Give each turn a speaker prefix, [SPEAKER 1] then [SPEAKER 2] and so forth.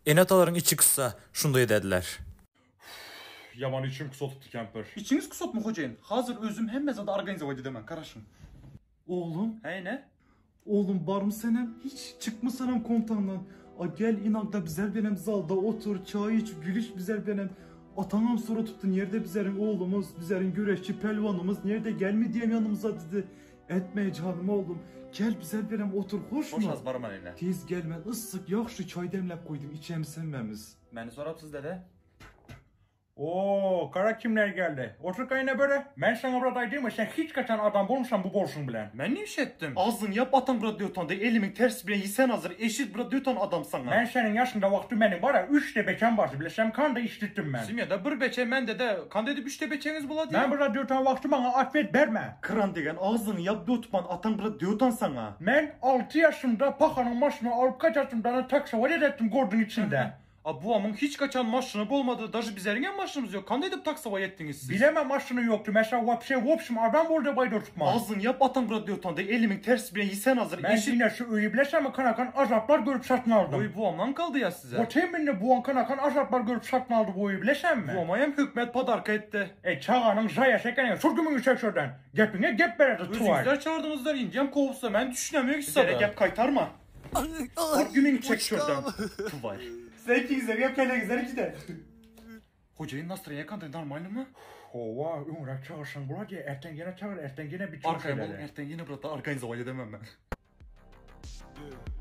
[SPEAKER 1] Ene-atalaryň içi kyssa, şunda edediler.
[SPEAKER 2] Ýaman içim kusotupdy kempir.
[SPEAKER 3] Içiňiz kusotmy hojaýyn? Hazir özüm hemme zady organizować edemen, garaşyň.
[SPEAKER 4] Oglum.
[SPEAKER 3] Hä ene?
[SPEAKER 4] Oglum barmy senem? Hiç çykmysanem komtaňdan. A gel inagda bizer bilenem zalda otur, çaý iç, gülüş bizer bilenem. Ataňam soratypdy nirde bizeriň oglumyz, bizeriň güreşçi pälwanymyz nirde gelmi diýem ýanymyza didi. Etme janym oglum. Gel bizer bilenem otur hoşmy?
[SPEAKER 3] Hoş az barman ene.
[SPEAKER 4] Tez gel men yssyk ýagşy çaý demläp goýdum içemiz hemmämiz.
[SPEAKER 3] Meni sorapsyz dede.
[SPEAKER 2] Oo, gara kimler geldi. Otur gaýna böre. Men saňa bir zat aýdaýynmy, sen hiç haçan adam bolmyşaň bu bolşuň bilen.
[SPEAKER 3] Men ne iş etdim? Agzyňy ýap ataň bir dötanda elimiň tersi bilen ýesen azyr eşit bir dötan adam saňa.
[SPEAKER 2] Men seniň ýaşyňda wagty meniň bara üçde beçem bardy bilesem kanda işitdim men.
[SPEAKER 3] Semýada bir beçe mende-de kanda edip üçde beçeňiz bolady.
[SPEAKER 2] Men bir dötan wagty maňa atwet berme.
[SPEAKER 3] Kyran degen agzyňy ýap dötman ataň bir dötan saňa.
[SPEAKER 2] Men alty ýaşymda pahanyň maşyny alyp gaçasymdana taksowat edetdim gorduň içinde.
[SPEAKER 3] A buamyň hiç kaçan maşyny bolmady daže bizeriňem maşynymyz ýok kanday edip taksowa ýetdiňiz siz.
[SPEAKER 2] Bilemä maşyny ýokdy meşa wapşe wobşim adam boldy baýda tutman.
[SPEAKER 3] Agzyňy ýap ataň brat dötanda elimiň tersi bilen ýesen azyr
[SPEAKER 2] Men
[SPEAKER 3] eşit.
[SPEAKER 2] ine şu öýi bilesämi kanakan azaplar görüp satyn aldym.
[SPEAKER 3] Oý buamdan kaldy ýa size.
[SPEAKER 2] Otem indi buaň kanakan azaplar görüp satyn aldy bu öýi bilesämi.
[SPEAKER 3] Buamaýam hökmet podarka etdi.
[SPEAKER 2] Eý çaganyň zaýasy ekeniň şul gümüňi çek şurdan. Gepiňe gep bererdi twaý.
[SPEAKER 3] Özüňizler çagyrdyňyzlar indiyem kowupsa men düşünemok hiç zada. Bizere gep gaýtarma. Bar gümüňi çek şurdan twaý.
[SPEAKER 4] Size ikiňizlerem keleňizler gider.
[SPEAKER 3] Hojaýyn nastroýeniýa kanday normalnymy?
[SPEAKER 2] Howa öňräk çagyrsaň bolardy erten ýene çagyr erten ýene biçüw
[SPEAKER 3] Arkaýyn boluň
[SPEAKER 2] şeýleli.
[SPEAKER 3] erten ýene bir zat organizować edemem men.
[SPEAKER 5] Yeah.